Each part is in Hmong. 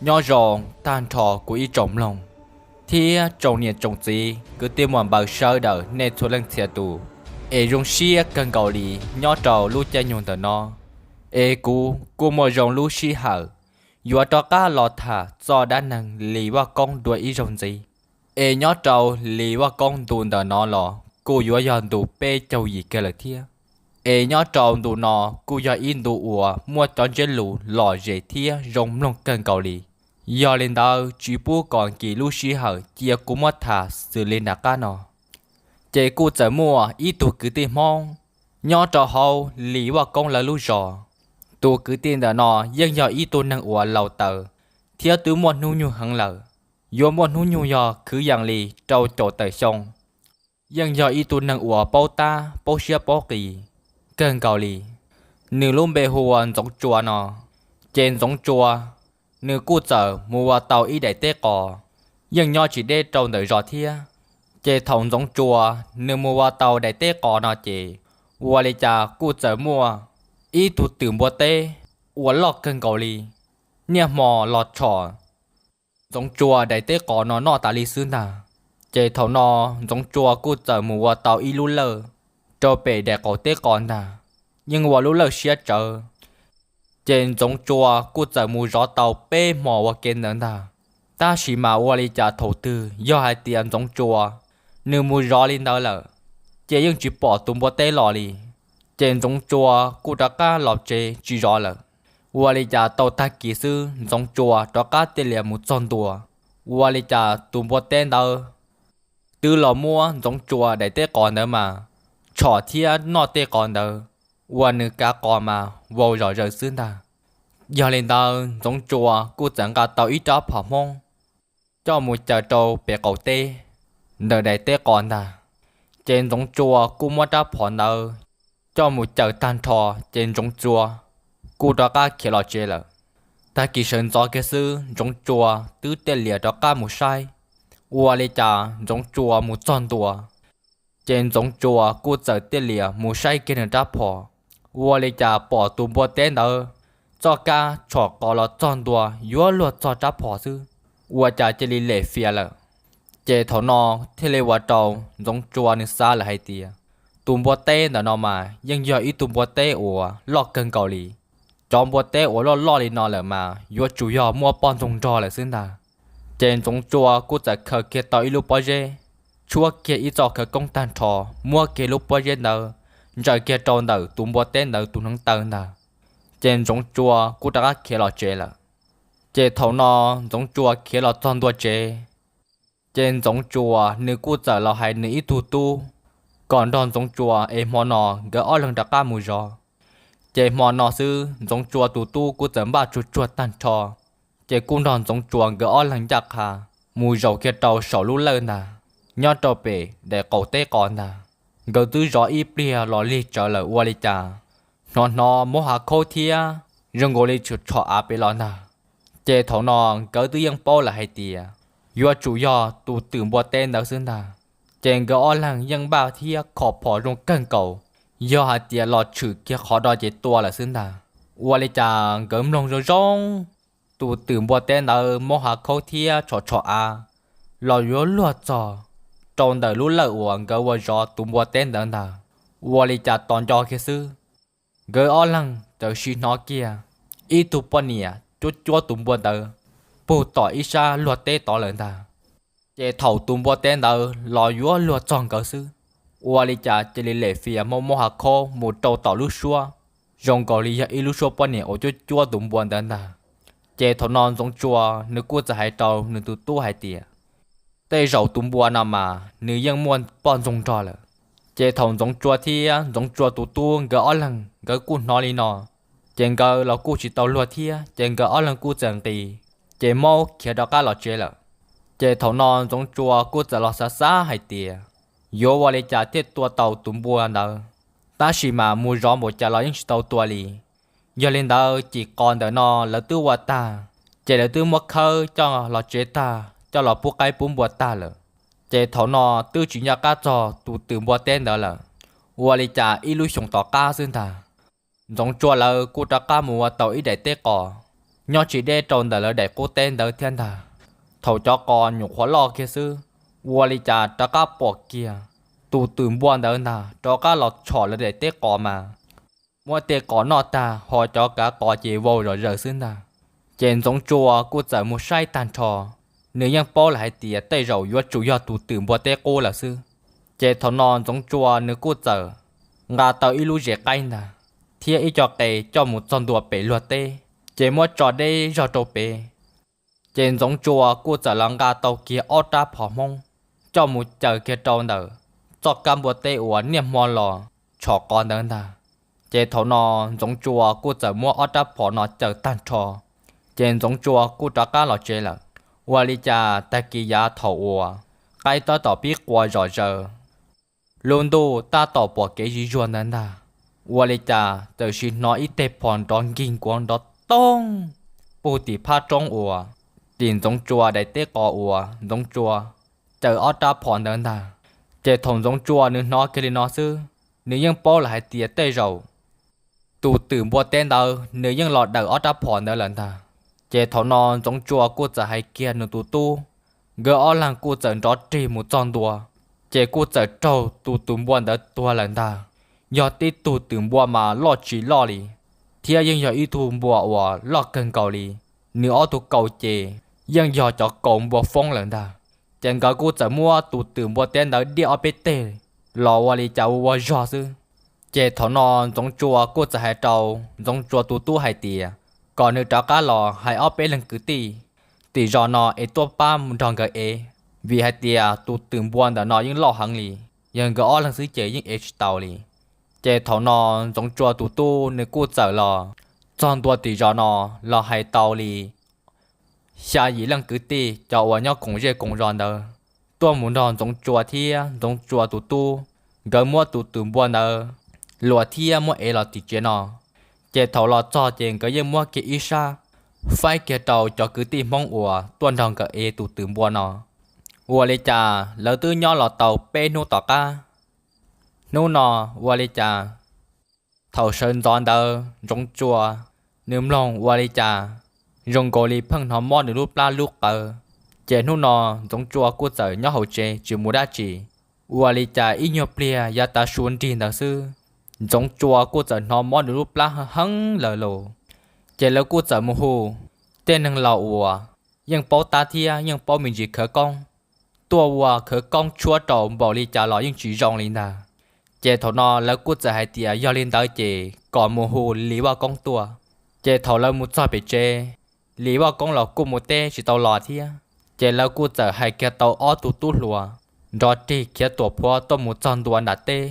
Nyob zoo tag nrho kuv ib tsoom mloog thiab tsoom niam tsoom txiv kwv tij muam npaws sawv daws nej txhua leej txhia tus, es zoo siab kawg nkaus li nyob rau lub caij nyoog ntawm no, es kuv kuj muaj zoo lub sij hawm yuav rov qab los tham txoj dab neeg Lis Vaj Koob dua ib zaug ntxiv. Es nyob rau Lis Vaj Koob ntu ntawm no los kuj yuav yog ntu peb caug yim kiag lawm thiab. Es nyob rau ntu no kuj yog ib ntu uas muaj cov ntsiab lus lom zem thiab zoo mloog kawg nkaus li. Yog li ntawd tsis pub kom nkim lub sij hawm cia kuv muab tham xws li nram qab no. Ces kuj txawm muaj ib tug kwv tij Hmoob nyob rau hauv Lis Vaj Koob lawv lub zos. Tus kwv tij ntawm no yeej yog ib tug neeg uas laus taws thiab twb muaj hnub nyoog heev lawm, yuav muaj hnub nyoog yog kwv yees li rau caum tawm xyoo. Yeej yog ib tug neeg uas paub tab paub siab paub qis kawg nkaus li. Nws lub npe hu ua Ntxoov Tsua no. Ces Ntxoov Tsua nws kuj txawm mus ua tau ib daim teb qos, yeej nyob tsis deb rau ntawm zos thiab. Ces thaum Ntxoov Tsua nws mus ua tau daim teb qos no ces ua li cas kuj txawm muaj ib tug twm npua teb uas loj kawg nkaus li, niaj hmo los tshom Ntxoov Tsua daim teb qos no noj tas li xwb ntag. Ces thaum no Ntxoov Tsua kuj txawm mus ua tau ib lub lawj rau pem daim qaum teb qos ntag, yeej ua lub lawj siab tsawv. Ces Ntxoov Tsua kuj txawm mus zov tau peb hmo ua ke ntawd ntag. Tab sis mas ua li cas thaum twg yog hais tias Ntxoov Tsua nws mus zov li ntawd lawm, ces yeej tsis pom tus npua teb los li. Ces Ntxoov Tsua kuj rov qab los tsev tsis zov lawm. Ua li cas tau tag kis xwb Ntxoov Tsua rov qab tej lias mus txog ntua, ua li cas tus npua teb ntawd twb los muab Ntxoov Tsua daim teb qos ntawd mas tshom thiab noj tej qos ntawd, ua nws kav qos mas vau zom zaws xwb ntag. Yog li ntawd Ntxoov Tsua kuj txawm nqa tau ib rab phom Hmoob coj mus caws rau pem qaum teb ntawm daim teb qos ntag. Ces Ntxoov Tsua kuj muab rab phom ntawd coj mus caws tag nrho, ces Ntxoov Tsua kuj rov qab khiav los tsev lawm. Tag kis sawv ntxov kiag xwb Ntxoov Tsua twb tej lias rov qab mus saib, ua li cas Ntxoov Tsua mus txog ntua, ces Ntxoov Tsua kuj txawm tej lias mus saib kiag nws rab phom, ua li cas pom tus npua teb ntawd txoj kab tshom qos los txog ntua yuav luag txog rab phom xwb, ua cas cia li lem fias lawm. Ces thaum no thiaj li ua rau Ntxoov Tsua nws xav lawm hais tias, tus npua teb ntawm no mas yeej yog ib tug npua teb uas loj kawg nkaus li. Cov npua teb uas loj loj li no lawm mas yuav tsum yog muaj poj ntxoog nrog lawm xwb ntag. Ces Ntxoov Tsua kuj txawm khaws kiag tau ib lub pob zeb, tshuab kiag ib txoj khawv koob tag nrho, muab kiag lub pob zeb ntawd ntsaws kiag rau ntawm tus npua teb ntawd tus hneev taw ntag. Ces Ntxoov Tsua kuj rov qab khiav los tsev lawm. Ces thaum no Ntxoov Tsua khiav los txog ntua tsev, ces Ntxoov Tsua nws kuj txawm los hais nws ib tug tub kom nrog Ntxoov Tsua es hmo no nkawd ob leeg rov qab mus zov. Ces hmo no xwb Ntxoov Tsua tus tub kuj txawm npaj tsuag tsuag tag nrho, ces kuj nrog Ntxoov Tsua nkawd ob leeg ncaj qha mus zaum kiag rau saum lub lawj ntag, nyob rau pem daim qaum teb qos ntag. Nkawd twb zov ib pliag los lig tsawv lawm ua li cas hnov hnov mob hav khaub thiab zoo nkaus li tshom av pem los ntag. Ces thaum no nkawd twb yeej paub lawm hais tias yuav tsum yog tus twm npua teb ntawd xwb ntag. Ces nkawd ob leeg yeej npaj thiab kho phom zoo kawg nkaus, yog hais tias los tshwm kiag qhov do ces tua lawm xwb ntag. Ua li cas nkawd mloog zoo zoo, tus twm npua teb ntawd mob hav khaub thiab tshom tshom av los yuav luag txog rau ntawm lub lawj uas nkawd ua zov tus npua teb ntawd ntag. Ua li cas tos nco kiag xwb, nkawd ob leeg txawm sim hnov kiag ib tug poj niam cuab cuab tus npua ntawd puag tom ib sab luag teb tod lawm ntag. Ces thaum tus npua teb ntawd los yuav luag txog nkawd xwb, ua li cas cia li lem fias mob mob hav khaub mus rau tom lub suab, zoo nkaus li yog ib lub suab poj niam uas cuab cuab tus npua ntawd ntag. Ces thaum no Ntxoov Tsua nws kuj txawm hais rau nws tus tub hais tias, tej zaum tus npua no mas nws yeej muaj poj ntxoog nrog lawm. Ces thaum Ntxoov Tsua thiab Ntxoov Tsua tus tub nkawd ob leeg nkawd kuj hnov li no, ces nkawd los kuj tsis tau luag thiab, ces nkawd ob leeg kuj txawm nqis, ces maub khiav rov qab los tsev lawm. Ces thaum no Ntxoov Tsua kuj txawm los xav xav hais tias, yuav ua li cas thiaj tua tau tus npua ntawd, tab sis mas mus zov npaum cas los yeej tsis tau tua li. Yog li ntawd cim qos ntawm no lawv twb ua tag, ces lawv twb muab khawb coj los tsev tag coj los pub qaib pub npua tag lawm. Ces thaum no twb tsis nco qab txog tus twm npua teb ntawd lawm. Ua li cas ib lub xyoos tom qab xwb ntag, Ntxoov Tsua lawv kuj rov qab mus ua tau ib daim teb qos. nyob tsis deb rau ntawm lawv daim qub teb ntawd thiab ntag. Thaum cov qos nyuam qhuav loj kiag xwb, ua li cas rov qab pom kiag tus twm npua ntawd ntag rov qab los tshom lawv daim teb qos mas muab tej qos noj tag ho cov kav qos ces vau zom zaws xwb ntag. Ces Ntxoov Tsua kuj txawm mus saib tag nrho, nws yeej paub lawm hais tias tej zaum yuav tsum yog tus twm npua teb qub lawm xwb. Ces thaum no Ntxoov Tsua nws kuj txawm nqa tau ib lub zes qaib ntag thiab ib co qe coj mus txog ntua pem luag teb, ces muab tso deb zog rau pem. Ces Ntxoov Tsua kuj txawm los nqa tau kiag ob rab phom Hmoob coj mus caws kiag rau ntawm txoj kab npua teb uas niaj hmo los tshom qos ntawd ntag. Ces thaum no Ntxoov Tsua kuj txawm muab ob rab phom no caws tag nrho, ces Ntxoov Tsua kuj rov qab los tsev lawm. Ua li cas tag kis yav thaum uas qaib tab tom pib qua zom zaws, lub ntuj tab tom pom kev zis zuag ntawd ntag, ua li cas txawm sim hnov ib teg phom nrov nkig nkuav nrov toog puag tim phab roob uas tim Ntxoov Tsua daim teb qos uas Ntxoov Tsua caws ob rab phom ntawd ntag. Ces thaum Ntxoov Tsua nws hnov kiag li no xwb, nws yeej paub lawm hais tias tej zaum tus twm npua teb ntawd nws yeej los dawm ob rab phom ntawd lawm ntag. Ces thaum no Ntxoov Tsua kuj txawm hais kiag nws tus tub, nkawd ob leeg kuj txawm nrov rig mus txog ntua, ces kuj txawm raug tus twm npua ntawd tuag lawm ntag. Yog tib tug twm npua mas loj tsis loj li, thiab yeej yog ib tug npua uas loj kawg nkaus li, nws ob tug kaus ces yeej yog cov kaus npua foob lawm ntag. Ces nkawd kuj txawm muab tus twm npua teb ntawd diaj ob peb teg los ua li cas ua ua zog xwb. Ces thaum no Ntxoov Tsua kuj txawm hais rau Ntxoov Tsua tus tub hais tias kom nws rov qab los hais ob peb leeg kwv tij tim zos no es tuaj pab nrog nkawd ev, vim hais tias tus twm npua ntawm no yeej loj heev li, yog nkawd ob leeg xwb ces yeej ev tsis tau li. Ces thaum no Ntxoov Tsua tus tub nws kuj txawm los txog ntua tim zos no los hais tau li xya yim leej kwv tij cov uas nyob koom zej koom zos ntawd tuaj mus nrog Ntxoov Tsua thiab Ntxoov Tsua tus tub nkawd muab tus twm npua ntawd luas thiab muab ev los tim tsev no. Ces thaum los txog ces nkawd yeej muab kiag ib sab faib kiag rau cov kwv tij Hmoob uas tuaj nrog nkawd ev tus twm npua no. Ua li cas lawv twb nyob los tau peb hnub tom qab. Hnub no ua li cas thaum sawv ntxov ntawd Ntxoov Tsua nws mloog ua li cas zoo nkaus li pheej hnov mob nws lub plab lub qawv. Ces hnub no Ntxoov Tsua kuj txawm nyob hauv tsev tsis mus dab tsi. Ua li cas ib nyuag pliag yav tav su nrig ntawd xwb, Ntxoov Tsua kuj txawm hnov mob nws lub plab heev lawm lauj. Ces lawv kuj txawm mus hu tej neeg laus uas yeej paub tab thiab yeej paub me ntsis khawv koob tuaj ua khawv koob tshuab rau npaum li cas los yeej tsis zoo li ntag. Ces thaum no lawv kuj txawm hais tias yog li ntawd ces kom mus hu Lis Vaj Koob tuaj. Ces thaum lawv mus txog pem tsev, Lis Vaj Koob los kuj mus teb tsis tau los thiab. Ces lawv kuj txawm hais kiag tau ob tug tub hluas nrov rig khiav tuam phua tuaj mus txog ntua nram teb.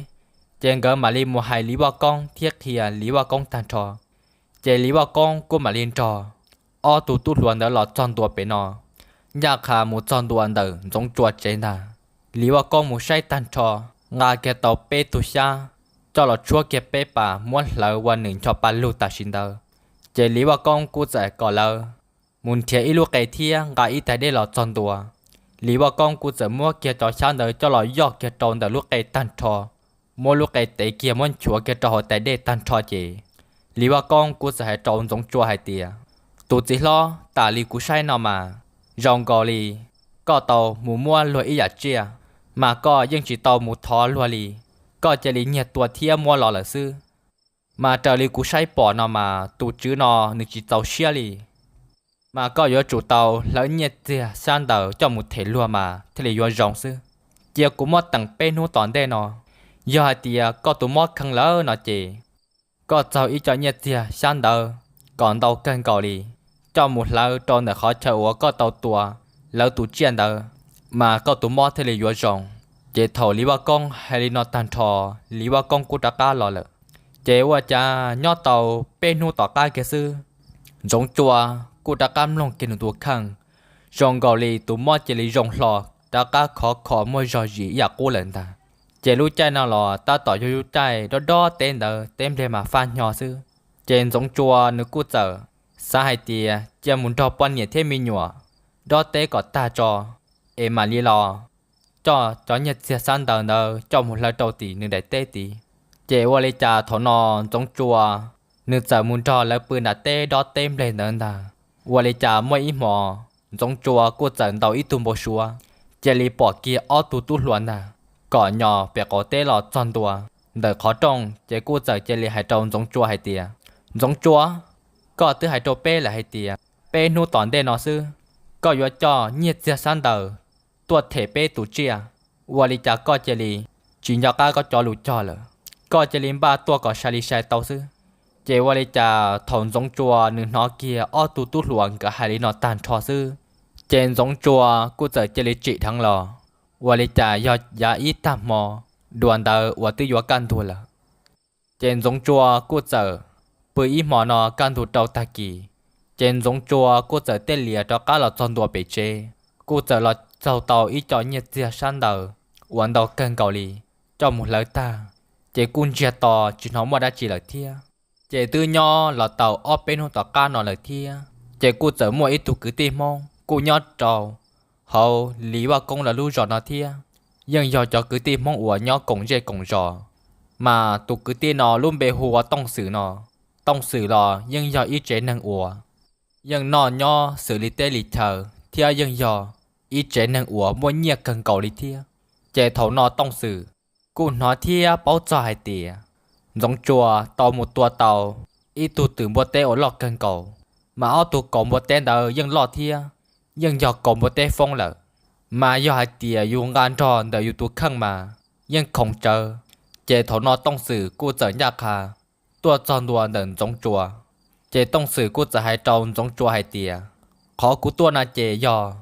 Ces nkawd mam li mus hais Lis Vaj Koob thiab qhia Lis Vaj Koob tag nrho. Ces Lis Vaj Koob kuj mam li nrog ob tug tub hluas ntawd los txog ntua pem no, ncaj qha mus txog ntua ntawm Ntxoov Tsua tsev ntag. Lis Vaj Koob mus saib tag nrho, nqa kiag tau peb tug xyab coj los tshuab kiag peb pas muab hlawv ua nws ncho pa lug tam sim ntawd. Ces Lis Vaj Koob kuj txawm kom lawv mus nrhiav ib lub qe thiab nqa ib tais dej los txog ntua. Lis Vaj Koob kuj txawm muab kiag cov xyab ntawd coj los yoj kiag rau ntawm lub qe tag nrho, muab lub qe tev kiag muab nchuav kiag rau hauv tais dej tag nrho ces Lis Vaj Koob kuj txawm hais rau Ntxoov Tsua hais tias, tus txiv hlob, tas li kuv saib no mas zoo nkaus li koj tau mus muab luag ib yam tsiaj, mas koj yeej tsis tau mus thov luag li, koj cia li nyiag tua thiab muab los lawm xwb. Mas raws li kuv saib pom no mas tus tswv no nws tsis txaus siab li, mas koj yuav tsum tau hlawv nyiaj txiag xyab ntawd coj mus them luag mas thiaj li yuav zoo xwb. Cia kuv muab teem peb hnub tom ntej no, yog hais tias koj tus mob kheev lawm no ces koj txaug ib co nyiaj txiag xyab ntawd kom ntau kawg nkaus li, coj mus hlawv rau ntawm qhov chaw uas koj tau tua lawv tus tsiaj ntawd, mas koj tus mob thiaj li yuav zoo. Ces thaum Lis Vaj Koob hais li no tag nrho, Lis Vaj Koob kuj rov qab los lawm. Ces ua cas nyob tau peb hnub tom qab kiag xwb, Ntxoov Tsua kuj rov qab mloog kiag nws tus kheej, zoo nkaus li tus mob cia li zoo hlo, rov qab khov kho muaj zog zis ib yam qub lawm ntag. Ces lub caij no los tab tom yog lub caij dob dob teb ntawd, teb npliag mas faj hnyo xwb. Ces Ntxoov Tsua nws kuj txawm xav hais tias cia mus nrog poj niam thiab me nyuam dob teb kom tag tso, es mam li los coj cov nyiaj txiag xab ntawd ntawd coj mus hlawv rau tim nws daim teb tid. Ces ua li cas thaum no Ntxoov Tsua nws txawm mus nrog lawv pw nram teb dob teb npliag ntawd ntag. Ua li cas muaj ib hmo, Ntxoov Tsua kuj txawm ntaus ib tug npau suav, cia li pom kiag ob tug tub hluas ntag, kom nyos pem qaum teb los txog ntua ntawm qhov rooj, ces kuj txawm cia li hais rau Ntxoov Tsua hais tias, Ntxoov Tsua, koj twb hais rau peb lawm hais tias peb hnub tom ntej no xwb, koj yuav coj nyiaj txiag sab ntawd tuaj them peb tus tsiaj, ua li cas koj cia li tsis nco qab koj cov lus cog lawm? Koj cia li npaj tuaj kom sai li sai tau xwb. Ces ua li cas thaum Ntxoov Tsua nws hnov kiag ob tug tub hluas nkawd hais li no tag nrho xwb, ces Ntxoov Tsua kuj txawm cia li tsim dheev los, ua li cas yog yav ib tag hmo dua ntawd uas twb yuav kaj ntug lawm. Ces Ntxoov Tsua kuj txawm pw ib hmo no kaj ntug rau tag kis, ces Ntxoov Tsua kuj txawm thiaj li rov qab los txog ntua pem tsev, kuj txawm los txaug tau ib co nyiaj txiag sab ntawd uas ntau kawg nkaus li, coj mus hlawv tag, ces kuj ntsiag to tsis hnov muaj dab tsi lawm thiab. Ces twb nyob los tau ob peb hnub tom qab no lawm thiab, ces kuj txawm muaj ib tug kwv tij Hmoob kuj nyob rau hauv Lis Vaj Koob lawv lub zos no thiab, yeej yog cov kwv tij Hmoob uas nyob koom zej koom zos. Mas tus kwv tij no lub npe hu ua Tooj Xwm no. Tooj Xwm los yeej yog ib tsev neeg uas yeej noj nyob xws li teb li chaw thiab yeej yog ib tsev neeg uas muaj nyiaj kawg nkaus li thiab. Ces thaum no Tooj Xwm kuj hnov thiab paub txog hais tias Ntxoov Tsua tau mus tua tau ib tug twm npua teb uas loj kawg nkaus, mas ob tug kaus npua teb ntawd yeej loj thiab yeej yog kaus npua teb foob lawm, mas yog hais tias yus nqa nrog ntawm yus tus kheej mas yeej khoom tsawv. Ces thaum no Tooj Xwm kuj txawm ncaj qha tuaj txog ntua ntawm Ntxoov Tsua. Ces Tooj Xwm kuj txawm hais rau Ntxoov Tsua hais tias, qhov kuv tuaj no ces yog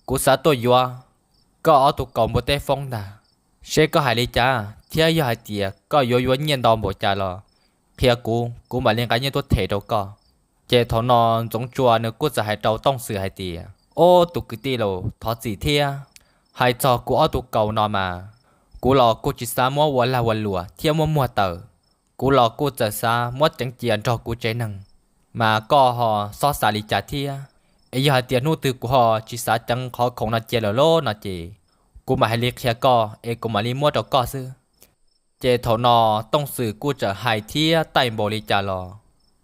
kuv xav tuaj yuav koj ob tug kaus npua teb foob ntag, seb koj hais li cas thiab yog hais tias koj yuav yuav nyiaj ntau npaum cas los qhia kuv, kuv mam li nqa nyiaj tuaj them rau koj. Ces thaum no Ntxoov Tsua nws kuj txawm hais rau Tooj Xwm hais tias, ob tug kwv tij los thov txim thiab, hais txog kuv ob tug kaus no mas kuv los kuj tsis xav muab ua lag ua luam thiab muab muag tawm. Kuv los kuj txawm xav muab ceev cia nrog kuv tsev neeg, mas koj ho xob xav li cas thiab? Es yog hais tias hnub twg kuv ho tsis xav ceev qhov khoom no cia lawm lauj no ces kuv mam hais li qhia koj es kuv mam li muab rau koj xwb. Ces thaum no Tooj Xwm kuj txawm hais thiab taij npaum li cas los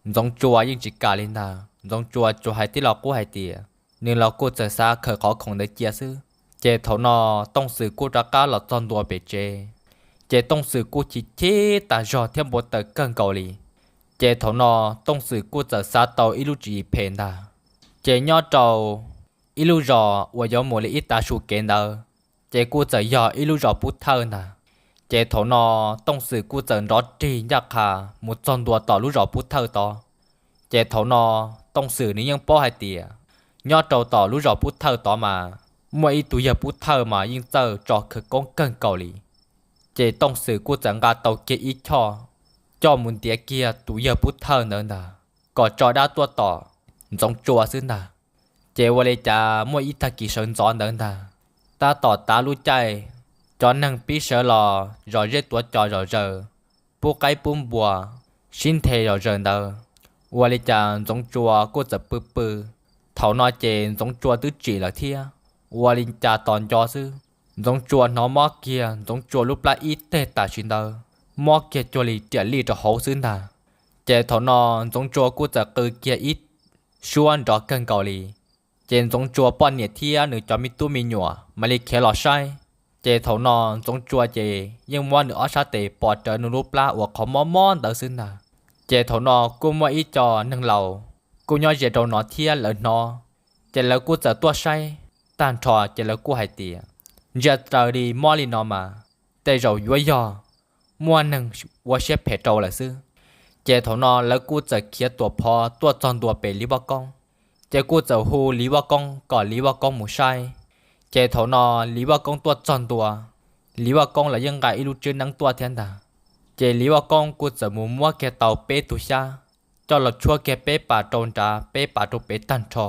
Ntxoov Tsua yeej tsis kam li ntag. Ntxoov Tsua tsuas hais tib lo qub hais tias nws los kuj txawm xav khaws qhov khoom ntawd cia xwb. Ces thaum no Tooj Xwm kuj rov qab los txog ntua pem tsev, ces Tooj Xwm kuj chim chim tas zog thiab npau taws kawg nkaus li. Ces thaum no Tooj Xwm kuj txawm xav tau ib lub tswv yim phem ntag. Ces nyob rau ib lub zos uas yuav mus li ib tav su kev ntawd, ces kuj txawm yog ib lub zos pub thawj ntag. Ces thaum no Tooj Xwm kuj txawm nrov rig ncaj qha mus txog ntua tom lub zos pub thawj tod. Ces thaum no Tooj Xwm nws yeej paub hais tias nyob rau tom lub zos pub thawj tod mas muaj ib tug yawg pub thawj mas yeej txawj tso khawv koob kawg nkaus li. Ces Tooj Xwm kuj txawm nqa tau kiag ib choj coj mus ntiav kiag tus yawg pub thawj ntawd ntag, kom tso dab tuaj tom Ntxoov Tsua xwb ntag. Ces ua li cas muaj ib tag kis sawv ntxov ntawd ntag, tab tom tav lub caij cov neeg pib sawv los zom zeb tuav cos zom zaws, pub qaib pub npua, sib nthe zom zaws ntawd, ua li cas Ntxoov Tsua kuj txawm pw pw. Thaum no ces Ntxoov Tsua twb tsim lawm thiab, ua li cas tos nco xwb, Ntxoov Tsua hnov mob kiag Ntxoov Tsua lub plab ib teg tam sim ntawd, mob kiag cuag li riam lij rau hauv xwb ntag. Ces thaum no Ntxoov Tsua kuj txawm qw kiag ib suab nrov kawg nkaus li. Ces Ntxoov Tsua poj niam thiab nws cov me tub me nyuam mam li khiav los saib. Ces thaum no Ntxoov Tsua ces yeej muab nws ob sab tes pos rawv nws lub plab uas qhov mob mob ntawd xwb ntag. Ces thaum no kuj muaj ib co neeg laus kuj nyob ze rau no thiab lawv hnov, ces lawv kuj txawm tuaj saib tag nrho ces lawv kuj hais tias, ntsia raws li mob li no mas tej zaum yuav yog muaj neeg ua siab phem rau lawm xwb. Ces thaum no lawv kuj txawm khiav tuam phov tuaj txog ntua pem Lis Vaj Koob, ces kuj txawm hu Lis Vaj Koob kom Lis Vaj Koob mus saib. Ces thaum no Lis Vaj Koob tuaj txog ntua, Lis Vaj Koob los yeej nqa ib lub tswb neeb tuaj thiab ntag. Ces Lis Vaj Koob kuj txawm mus muab kiag tau peb tug xyab coj los tshuab kiag peb pas rau nrad peb pas rau pem tag nrho,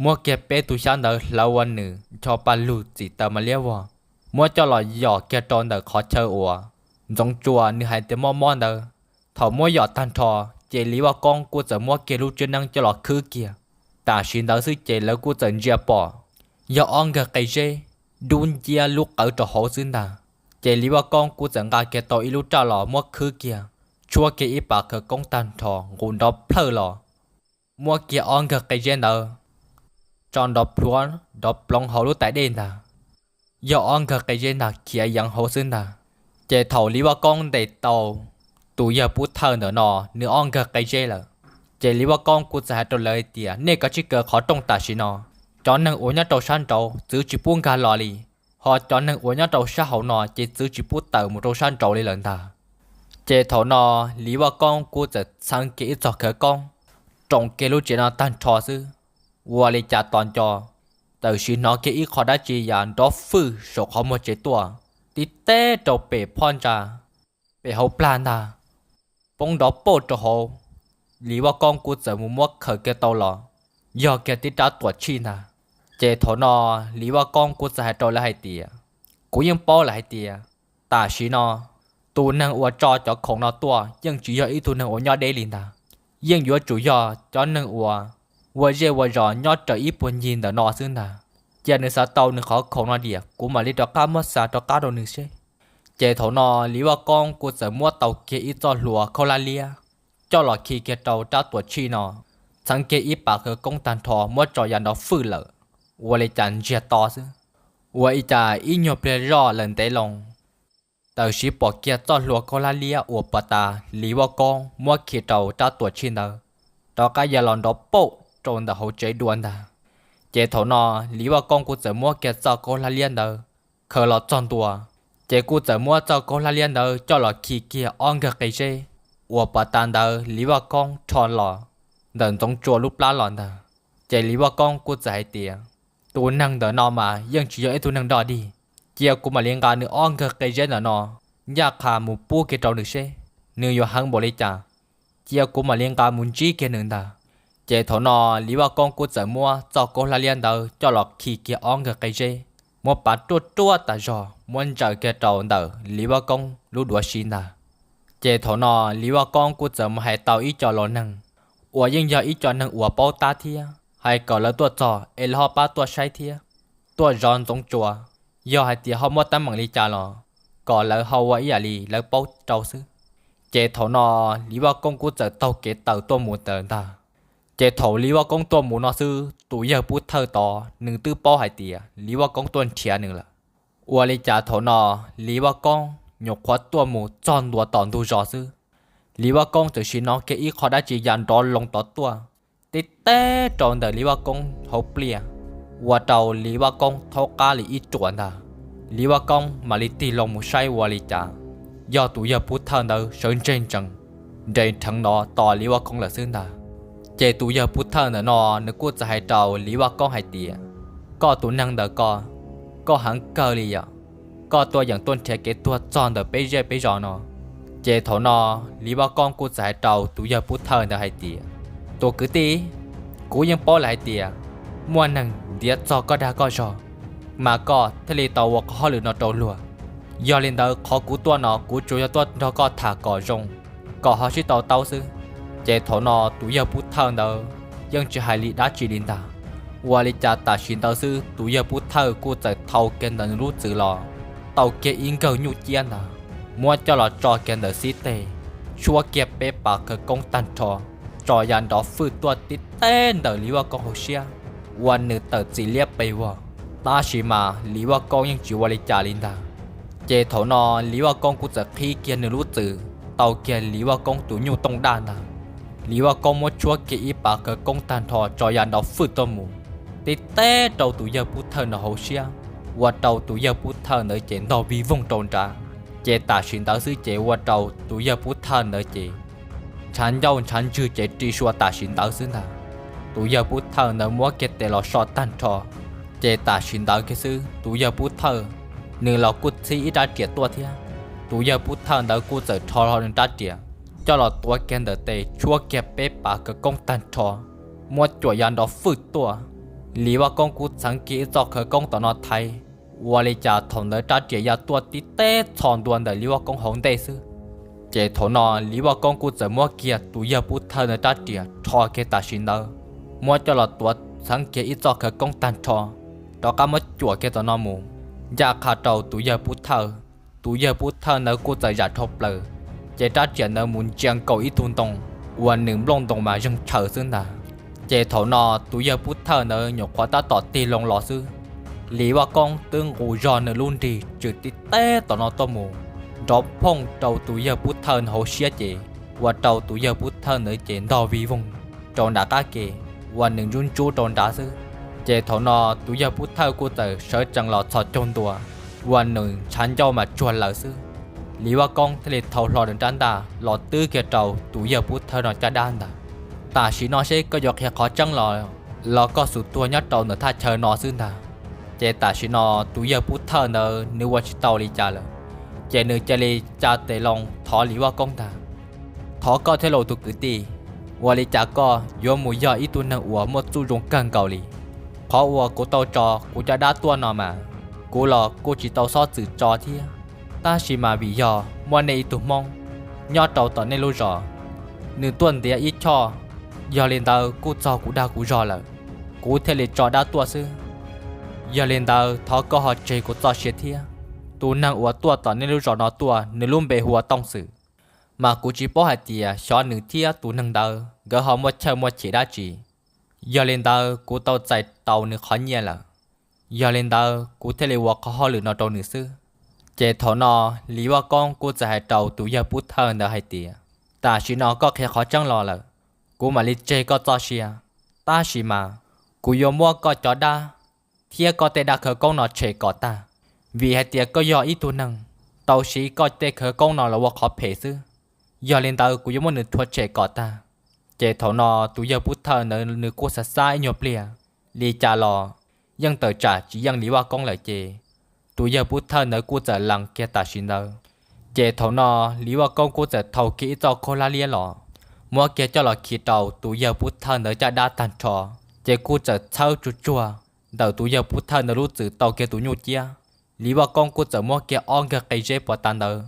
muab kiag peb tug xyab ntawd hlawv ua nws ncho pa lug txim taws mas liab vog, muab coj los yom kiag rau ntawm qhov chaw uas Ntxoov Tsua nws hais tias mob mob ntawd. Thaum muab yom tag nrho, ces Lis Vaj Koob kuj txawm muab kiag lub tswb neeb coj los khwb kiag. Tam sim ntawd xwb ces lawv kuj txawm ntsia pom yog ob nkawg qe zeb dub nciab lub qawv rau hauv xwb ntag. Ces Lis Vaj Koob kuj txawm nqa kiag tau ib lub raj los muab khwb kiag, tshuab kiag ib pas khawv koob tag nrho nqus nrov plhawj los. muab kiag ob nkawg qe zeb ntawd tso nrov plhuav nrov ploov hauv lub tais dej ntag. Yog ob nkawg qe zeb ntag khiav yeev hauv xwb ntag. Ces thaum Lis Vaj Koob ntes tau tus yawg Pub Thawj ntawm no nws ob nkawg qe zeb lawm, ces Lis Vaj Koob kuj txawm hais rau lawv hais tias, nej kav tsij kaw qhov rooj tam sim no. Cov neeg uas nyob rau sab nraud txwv tsis pub nkag los li, ho cov neeg uas nyob rau sab hauv no ces txwv tsis pub tawm mus rau sab nraud li lawm ntag. Ces thaum no Lis Vaj Koob kuj txawm txheev kiag ib txoj khawv koob roos kiag lub tsev no tag nrho xwb. Ua li cas tos nco, txawm sim hnov kiag ib qho dab tsi yam nrov fwj saum qhov muag tsev tuaj, tib teb rau pem phab ntsa, pem hauv plag ntag, poob nrov pauj rau hauv. Lis Vaj Koob kuj txawm mus muab khaws kiag tau los, yog kiag tib rab tuam tshij ntag. Ces thaum no Lis Vaj Koob kuj txawm hais rau lawv hais tias, kuv yeej paub lawm hais tias tam sim no tus neeg uas tso cov khoom no tuaj yeej tsis yog ib tug neeg uas nyob deb li ntag, yeej yuav tsum yog cov neeg uas ua zej ua zos nyob raws ib puag ncig ntawm no xwb ntag. Cia nws xav tau nws qhov khoom no diam, kuv mam li rov qab muab xa rov qab rau nws seb. Ces thaum no Lis Vaj Koob kuj txawm muab tau kiag ib txoj hlua khaub hlab liab coj los khi kiag rau rab tuam tshij no, txheev kiag ib pas khawv koob tag nrho muab tso ya nrov fwj lawm, ua li cas ntsiag to xwb. Ua li cas ib nyuag pliag zoj lawm ntev loo, txawm sim pom kiag txoj hlua khaub hlab liab uas puag ta Lis Vaj Koob muab khi rau rab tuam tshij ntawd rov qab ya los nrov pauj rau ntawm hauv tsev dua ntag. Ces thaum no Lis Vaj Koob kuj txawm muab kiag txoj khaub hlab liab ntawd khaws los txog ntua, ces kuj txawm muab txoj khaub hlab liab ntawd coj los khi kiag ob nkawg qe zeb uas puag ta ntawd Lis Vaj Koob rho los ntawm Ntxoov Tsua lub plab los ntag. Ces Lis Vaj Koob kuj txawm hais tias, tus neeg ntawm no mas yeej tsis yog ib tug neeg dog dig, cia kuv mam li nqa nws ob nkawg qe zeb ntawm no ncaj qha mus pub kiag rau nws seb nws yuav heev npaum li cas, cia kuv mam li nqa mus ntsib kiag nws ntag. Ces thaum no Lis Vaj Koob kuj txawm muab txoj khaub hlab liab ntawd coj los khi kiag ob nkawg qe zeb, muab pav ruaj ruaj tas zog muab ntsaws kiag rau ntawm Lis Vaj Koob lub duav siv ntag. Ces thaum no Lis Vaj Koob kuj txawm mus hais tau ib co laus neeg uas yeej yog ib co neeg uas paub tab thiab, hais kom lawv tuaj txog es lawv ho pab tuaj saib thiab, tuaj zov Ntxoov Tsua, yog hais tias ho muaj teeb meem li cas los kom lawv ho ua ib yam li lawv paub rau xwb. Ces thaum no Lis Vaj Koob kuj txawm taug kev tawm tuaj mus ntawd ntag. Ces thaum Lis Vaj Koob tuaj mus no xwb, tus yawg Pub Thawj tod nws twb paub hais tias Lis Vaj Koob tuaj nrhiav nws lawm. Ua li cas thaum no Lis Vaj Koob nyuam qhuav tuaj mus txog ntua tom ntug zos xwb, Lis Vaj Koob txawm sim hnov kiag ib qho dab tsi ya nrov loo tod tuaj, tib teb rau ntawm Lis Vaj Koob hauv pliaj, ua rau Lis Vaj Koob thaub qab li ib ruam ntag. Lis Vaj Koob mam li tig loo mus saib ua li cas, yog tus yawg Pub Thawj ntawd sawv ntseg ntsees nres rheev no tos Lis Vaj Koob lawm xwb ntag. Ces tus yawg Pub Thawj ntawm no nws kuj txawm hais rau Lis Vaj Koob hais tias, koj tus neeg ntawm ko, koj heev kawg li yom, koj tuaj yeem tuaj nrhiav kev tuag txog ntawm peb zej peb zos no. Ces thaum no Lis Vaj Koob kuj txawm hais rau tus yawg Pub Thawj ntawd hais tias, tus kwv tij, kuv yeej paub lawm hais tias muaj neeg ntiav txog koj dag koj zog, mas koj thiaj li tau ua qhov hauj lwm no rau luag. Yog li ntawd qhov kuv tuaj no kuv tsuas yog tuaj nrog koj tham kom zoo, kom ho sib tau taub xwb. Ces thaum no tus yawg Pub Thawj ntawd yeej tsis hais li dab tsi li ntag. Ua li cas tam sim ntawd xwb tus yawg Pub Thawj kuj txawm thau kiag ntawm nws lub txwv los, tau kiag ib nkawg nyuj ciab ntag, muab coj los tso kiag ntawm xib teg, tshuab kiag peb pas khawv koob tag nrho, tso ya nrov fwj tuaj tib teb ntawm Lis Vaj Koob hauv siab, ua nws tawm txim liab pes vog. Tab sis mas Lis Vaj Koob yeej tsis ua li cas li ntag. Ces thaum no Lis Vaj Koob kuj txawm qhib kiag nws lub txwv tau kiag Lis Vaj Koob tus nyuj tooj daj ntag. Lis Vaj Koob muab tshuab kiag ib pas khawv koob tag nrho tso ya nrov fwj tuaj mus, tib teb rau tus yawg Pub Thawj no hauv siab, ua rau tus yawg Pub Thawj ntawd ces ntog vij voog rau nrad. Ces tam sim ntawd xwb ces ua rau tus yawg Pub Thawj ntawd ces ntshav ncauj ntshav ntswg ces ri sua tam sim ntawd xwb ntag. Tus yawg Pub Thawj ntawd muab kiag tes los so tag nrho, ces tam sim ntawd kiag xwb tus yawg Pub Thawj nws los kuj txhib ib rab riam tuaj thiab. Tus yawg Pub Thawj ntawd kuj txawm rho hlo nws rab riam coj los tuav kiag ntawm tes tshuab kiag peb pas khawv koob tag nrho, muab cuam ya nrov fwj tuaj. Lis Vaj Koob kuj txheev kiag ib txoj khawv koob tom no thaiv, ua li cas thaum ntawd rab riam ya tuaj tib teb txhos ntua ntawm Lis Vaj Koob hauv ntej xwb. Ces thaum no Lis Vaj Koob kuj txawm muab kiag tus yawg Pub Thawj ntawd rab riam rho kiag tam sim ntawd, muab coj los tuav txheev kiag ib txoj khawv koob tag nrho, rov qab muab cuam kiag tom no mus, ncaj qha rau tus yawg Pub Thawj. Tus yawg Pub Thawj ntawd kuj txawm zam dhau plaws, ces rab riam ntawd mus ntsia nkaus ib tug ntoo uas nws nplooj ntoo mas zeeg tshaws xwb ntag. Ces thaum no tus yawg Pub Thawj ntawd nyuam qhuav tab tom tig loo los xwb, Lis Vaj Koob twb nqus zog nws lub nrig tsw tib teb tom no tuaj mus, nrov phooj rau tus yawg Pub Thawj hauv siab ces ua rau tus yawg Pub Thawj ntawd ces ntog vij voog rau nram qab ke, ua nws ntsub ntsub rau nrad xwb. Ces thaum no tus yawg Pub Thawj kuj txawm sawv tsees los txhos caug ntua, ua nws ntshav ncauj mas tsuag lawm xwb. Lis Vaj Koob thiaj li thau hlo nws rab ntaj los twb kiag rau tus yawg Pub Thawj no caj dab ntag. Tam sim no seb koj yuav qhia qhov tseeb los, los koj xub tuag nyob rau ntawm thaj chaw no xwb ntag. Ces tam sim no tus yawg Pub Thawj ntawd nws ua tsis tau li cas lawm, ces nws cia li tsa tes loo thov Lis Vaj Koob ntag. Thov koj thiab lauj tus kwv tij, ua li cas koj yuav mus yog ib tug neeg uas muaj txuj zoo kawg nkaus li? Qhov uas kuv tau tso kuv caj dab tuaj no mas, kuv los kuj tsis tau xob txwm tso thiab, tab sis mas vim yog muaj nej ib tug Hmoob nyob rau tom nej lub zos, nws tuaj ntiav ib choj, yog li ntawd kuj txog kuv dag kuv zog lawm, kuv thiaj li tso dab tuaj xwb. Yog li ntawd thov koj ho tseg kuv txoj sia thiab. Tus neeg uas tuaj tom nej lub zos no tuaj nws lub npe hu ua Tooj Xwm, mas kuv tsis paub hais tias xyov nws thiab tus neeg ntawd nkawd ho muaj chawj muaj chim dab tsi. Yog li ntawd kuv tau txais tau nws qhov nyiaj lawm, yog li ntawd kuv thiaj li ua qhov hauj lwm no rau nws xwb. Ces thaum no Lis Vaj Koob kuj txawm hais rau tus yawg Pub Thawj ntawd hais tias, tam sim no koj qhia qhov tseeb los lawm, kuv mam li tseg koj txoj sia, tab sis mas kuv yuav muab koj cov dab thiab koj tej dab khawv koob no tshem kom tag, vim hais tias koj yog ib tug neeg tau siv koj tej khawv koob no los ua qhov phem xwb. Yog li ntawd kuv yuav muab nws rhuav tshem kom tag. Ces thaum no tus yawg Pub Thawj ntawd nws kuj xav xav ib nyuag pliag, li cas los yeej tawm tsam tsis yeej Lis Vaj Koob lawm ces tus yawg Pub Thawj ntawd kuj txawm lees kiag tam sim ntawd. Ces thaum no Lis Vaj Koob kuj txawm thau kiag ib txoj khaub hlab liab los, muab kiag coj los khi rau tus yawg Pub Thawj ntawd caj dab tag nrho, ces kuj txawm txhawb tsuag tsuag ntawm tus yawg Pub Thawj ntawd lub txwm tau kiag tus nyuj ciab. Lis Vaj Koob kuj txawm muab kiag ob nkawg qe zeb puas tas ntawd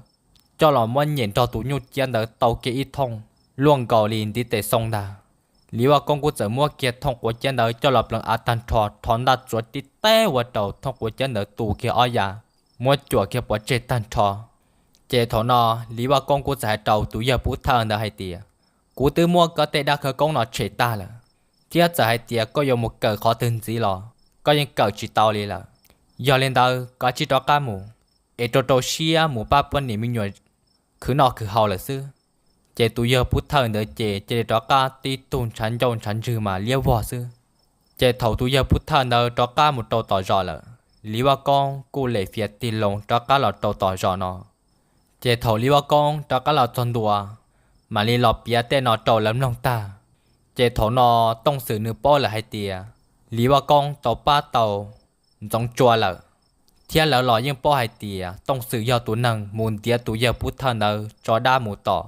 coj los muab nyem nrog tus nyuj ciab ntawd tau kiag ib thooj luaj nkaus li ntiv tes xoo ntag. Lis Vaj Koob kuj txawm muab kiag thooj quav ciab ntawd coj los pleev av tag nrho, rho ntaj txuav tib teb ua rau thooj quav ciab ntawd tu kiag ob yav, muab cuam kiag pov tseg tag nrho. Ces thaum no Lis Vaj Koob kuj txawm hais rau tus yawg Pub Thawj ntawd hais tias, kuv twb muab koj tej dab khawv koob no tshem tag lawm, thiab txawm hais tias koj yuav mus kawm qhov twg ntxiv los koj yeej kawm tsis tau li lawm. Yog li ntawd koj cia li rov qab mus, es rau rau siab mus pab poj niam me nyuam khwv noj khwv haus lawm xwb. Ces tus yawg Pub Thawj ntawd ces cia li rov qab tib tug ntshav ncauj ntshav ntswg mas liab vog xwb. Ces thaum tus yawg Pub Thawj ntawd rov qab mus rau tom zos lawm, Lis Vaj Koob kuj lem fiav tig loo rov qab los rau tom zos no. Ces thaum Lis Vaj Koob rov qab los txog ntua, mam li los piav tej no rau lawv mloog tag. Ces thaum no Tooj Xwm nws paub lawm hais tias Lis Vaj Koob tau pab tau Ntxoov Tsua lawm, thiab lawv los yeej paub hais tias Tooj Xwm yog tus neeg mus ntiav tus yawg Pub Thawj ntawd tso dab mus tom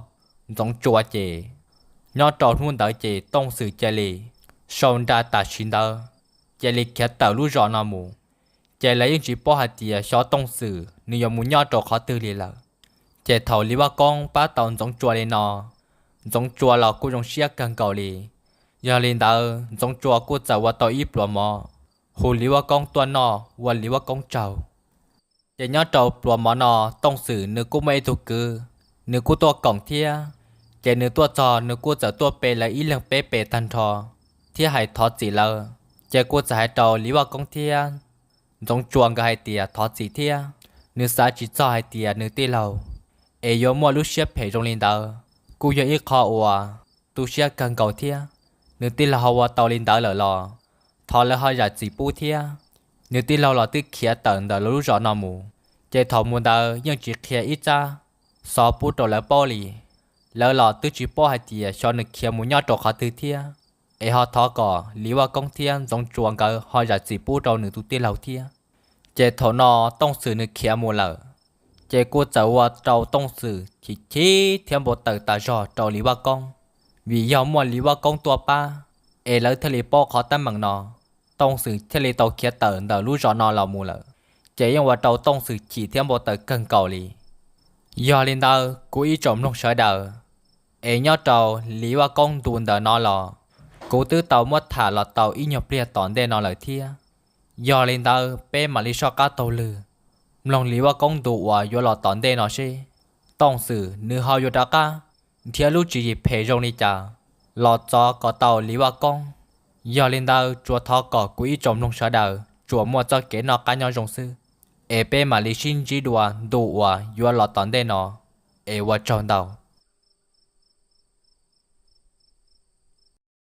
Ntxoov Tsua ces, nyob rau hnub ntawd ces Tooj Xwm cia li sau nra tam sim ntawd, cia li khiav tawm lub zos no mus. Ces lawv yeej tsis paub hais tias xyov Tooj Xwm nws yuav mus nyob rau qhov twg li lawm. Ces thaum Lis Vaj Koob pab tau Ntxoov Tsua li no, Ntxoov Tsua los kuj zoo siab kawg nkaus li. Yog li ntawd Ntxoov Tsua kuj txawm ua tau ib pluas mov, hu Lis Vaj Koob tuaj noj ua Lis Vaj Koob tsaug. Ces nyob rau pluas mov no Tooj Xwm nws kuj muaj ib tug kwv, nws kuj tuaj koom thiab. Ces nws tuaj txog nws kuj txawm tuaj pe lawv ib leeg peb pe tag nrho, thiab hais thov txim lawv. Ces kuj txawm hais rau Lis Vaj Koob thiab Ntxoov Tsua nkawd hais tias thov txim thiab, nws xav tsis txog hais tias nws tij laug es yuav muaj lub siab phem zoo li ntawd, kuj yog ib qho uas tu siab kawg nkaus thiab. Nws tij laug ho ua tau li ntawd lawm los thov lawv ho zam txim pub thiab. Nws tij laug los twb khiav tawm ntawm lawv lub zos no mus, ces thaum mus ntawd yeej tsis qhia ib tsab xov pub rau lawv paub li. Lawv los twb tsis paub hais tias xyov nws khiav mus nyob rau qhov twg thiab, es ho thov kom Lis Vaj Koob thiab Ntxoov Tsua nkawd ho zam txim pub rau nws tus tij laug thiab. Ces thaum no Tooj Xwm nws khiav mus lawm, ces kuj txawm ua rau Tooj Xwm chim chim thiab npau taws tas zog rau Lis Vaj Koob, vim yog muaj Lis Vaj Koob tuaj pab es lawv thiaj li paub qhov teeb meem no, Tooj Xwm thiaj li tau khiav tawm ntawm lub zos no los mus lawm. Ces yeej ua rau Tooj Xwm chim thiab npau taws kawg nkaus li. Yog li ntawd kuv ib tsoom mloog sawv daws, es nyob rau Lis Vaj Koob ntu ntawm no los kuv twb tau muab tham los tau ib nyuag pliag tom ntej no lawm thiab. Yog li ntawd peb mam li soj qab taug lw mloog Lis Vaj Koob ntu uas yuav los tom ntej no seb Tooj Xwm nws ho yuav rov qab nrhiav lub tswv yim phem zoo li cas los txov kom tau Lis Vaj Koob. Yog li ntawd tsuas thov kom kuv ib tsoom mloog sawv daws tsuas muaj txoj kev noj qab nyob zoo xwb, es peb mam li sib ntsib dua ntu uas yuav los tom ntej no, es ua tsaug ntau.